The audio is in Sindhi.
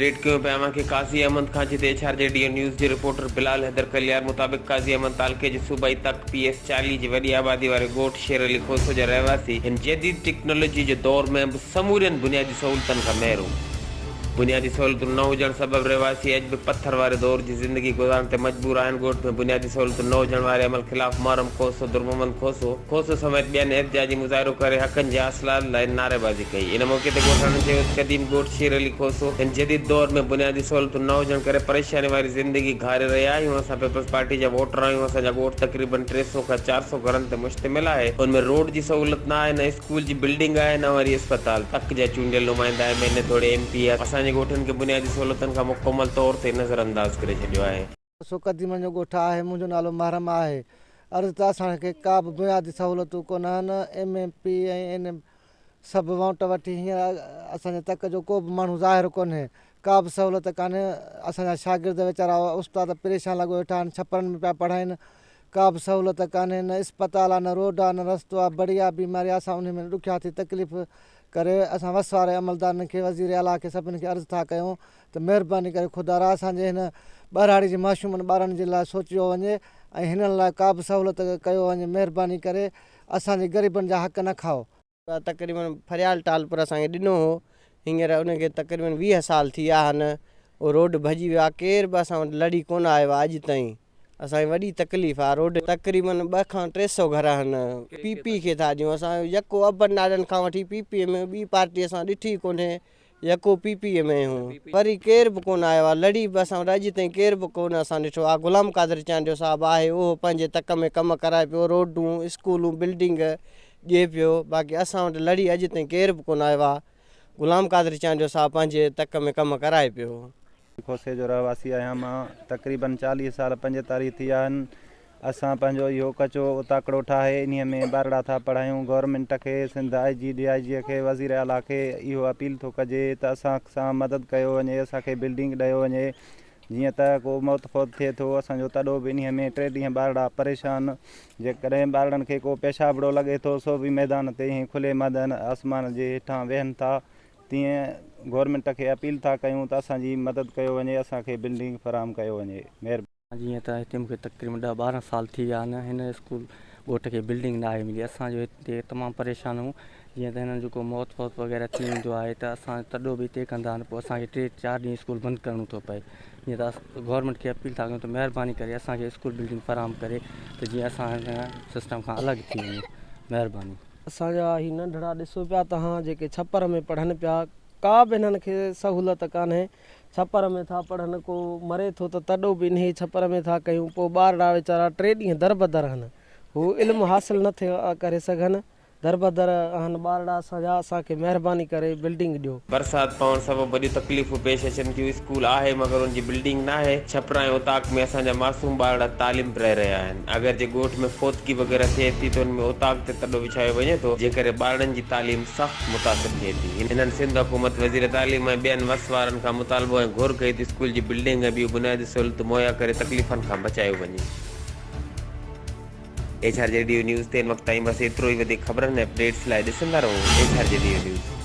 اپڊيٽ ڪيون پيا اوهان کي قاضي احمد کان جتي H R G D O news جي رپورٽر بلال حيدر ڪليار مطابق قاضي احمد تعلقي جي صوبائي تڪ پي ايس 40 جي وڏي آبادي واري ڳوٺ شير علي کوسو جا رهواسي هن جديد ٽيڪنالاجي جي دور ۾ به سمورين بنيادي سهولتن کان محروم بنيادي سهولتون نه هجڻ سبب رهواسي اڄ به پٿر واري دور جي زندگي گذارڻ تي مجبور آهن، ڳوٺ ۾ بنيادي سهولتون نه هجڻ واري عمل خلاف محرم کوسو، درمحمد کوسو، کوسو سميت ٻين احتجاجي مظاهرو ڪري حقن جي حاصلات لاء نعريبازي ڪئي. ان موقعي تي ڳوٺاڻن چيو ته قديم ڳوٺ شير علي کوسو هن جديد دور ۾ بنيادي سهولتون نه هجڻ ڪري پريشاني واري زندگي گهاري رهيا آهيون، اسان پيپلز پارٽي جا ووٽر آهيون، اسان جا ڳوٺ تقريبن 300 کان 400 گهرن تي مشتمل آهي، ان ۾ روڊ جي سهولت نه آهي نه اسڪول جي بلڊنگ آهي نه وري اسپتال. تڪ جا چونڊيل نمائندا ايم اين اي توڙي ايم پي اي اسان جي ڳوٺن کي بنيادي سهولتن کان مڪمل طور تي نظر انداز ڪري ڇڏيو آهي. سو قديمن جو ڳوٺ آهي منهنجو نالو محرم آهي عرض ته اسان کي ڪا به بنيادي سهولتون ڪونه آهن M M P ۽ N M سڀ وونٽ وٺي هينئر اسان جي تڪ جو ڪو به ماڻهو ظاهر ڪونهي ڪا به سهولت ڪانهي اسان جا شاگرد ويچارا استاد پريشان لڳو ويٺا آهن ڇپرن ۾ پيا پڙهائين ڪا به سهولت ڪانهي نه اسپتال آ نه روڊ آ نه رستو آ بڙي آ بيماري آ اسان انهي ۾ ڏکيا ٿي تڪليف ڪري اسان وس واري عملدارن کي وزير اعليٰ کي سڀني کي عرض ٿا ڪيون ته مهرباني ڪري خدارا اسان جي هن ٻهراڙي جي معصومن ٻارن جي لاء سوچيو وڃي ۽ هنن لاء ڪا به سهولت ڪيو وڃي مهرباني ڪري اسان جي غريبن جا حق نه کائو. تقريبن فريال ٽالپر اسان کي ڏنو هو هينئر ان کي تقريبن 20 سال ٿي ويا آهن اهو روڊ ڀڄي ويو آهي ڪير به اسان وٽ لڙي ڪونه آيو آهي اڄ تائين اسان کي وڏي تڪليف آهي روڊ تقريبن 2 کان 300 گهر آهن پي پي کي ٿا ڏيون اسان يڪو ابن ڏاڏن کان وٺي پي پي ۾ ٻي پارٽي اسان ڏٺي ڪونهي يڪو پي پي ۾ هون وري ڪير به ڪونه آيو آ لڙي به اسان وٽ اڄ تائين ڪير به ڪونه اسان ڏٺو آ غلام قادر چانڊيو صاحب آهي اهو پنهنجي تڪ ۾ ڪم ڪرائي پيو روڊون اسڪولون بلڊنگ ڏئي پيو باقي اسان وٽ لڙي اڄ تائين ڪير به ڪونه آيو آ غلام قادر چانڊيو صاحب پنهنجي تڪ ۾ ڪم ڪرائي پيو. کوسي جو رهواسي آهيان مان تقريبن 40 سال 45 ٿي ويا آهن اسان پنهنجو اهو ڪچو اوطاقڙو ٺاهي انهيء ۾ ٻارڙا ٿا پڙهايون، گورنمينٽ کي، سنڌ آء جي، ڊي I جي کي، وزير اعليٰ کي اهو اپيل ٿو ڪجي ته اسان سان مدد ڪيو وڃي، اسان کي بلڊنگ ڏيو وڃي، جيئن ته ڪو موت فوت ٿئي ٿو اسان جو تڏو به انهيء ۾ ٽي ڏينهن ٻارڙا پريشان، جيڪڏهن ٻارڙن کي ڪو پيشابڙو لڳي ٿو سو به ميدان تي ائين کلي ميدان آسمان جي هيٺان ويهن ٿا، تيئن گورنمينٽ کي اپيل ٿا ڪيون ته اسان جي مدد ڪيو وڃي، اسان کي بلڊنگ فراهم ڪيو وڃي. مهرباني. جيئن ته هتي مونکي تقريبن 10 12 سال ٿي ويا آهن هن اسڪول ڳوٺ کي بلڊنگ ناهي ملي اسان جو هتي تمام پريشان آهيون جيئن ته هنن جو ڪو موت فوت وغيره ٿي ويندو آهي ته اسان تڏو به هتي ڪندا آهن پوء اسان کي ٽي چار ڏينهن اسڪول بند ڪرڻو ٿو پئي جيئن ته گورنمينٽ کي اپيل ٿا ڪيون ته مهرباني ڪري اسان کي اسڪول بلڊنگ فراهم ڪري ته جيئن اسان هن سسٽم کان الڳ ٿي وڃون مهرباني. اسان جا هي ننڍڙا ڏسو پيا تهان جيڪي ڇپر ۾ پڙهن پيا ڪا به هنن کي سهولت ڪانهي ڇپر ۾ ٿا پڙهن، ڪو مري ٿو ته تڏو به انهيء ڇپر ۾ ٿا ڪيون، پوء ٻارڙا ويچارا ٽي ڏينهن دربدر هن، هو علم حاصل نه ٿا ڪري سگهن، دربدر آهن ٻارڙا اسان جا، اسان کي مهرباني ڪري بلڊنگ ڏيو. برسات پوڻ سبب وڏيون تڪليفون پيش اچن ٿيون، اسڪول آهي مگر ان جي بلڊنگ ناهي، ڇپر ۽ اوطاق ۾ اسان جا معصوم ٻارڙا تعليم پرائي رهيا آهن، اگر جي ڳوٺ ۾ فوتگي وغيره ٿئي ٿي ته ان ۾ اوطاق تي تڏو وڇايو وڃي ٿو، جنهن ڪري ٻارڙن جي تعليم سخت متاثر ٿئي ٿي. هنن سنڌ حڪومت، وزير تعليم ۽ ٻين وس وارن کان مطالبو ۽ گهر ڪئي ته اسڪول جي بلڊنگ ۽ ٻيون بنيادي سهولتون مهيا ڪري تڪليفن کان بچايو وڃي. H R G D O news تي هن وقت تائين بس ايترو ئي وڌيڪ خبرن ۽ اپڊيٽس لاء ڏسندا رهو H R G D O news.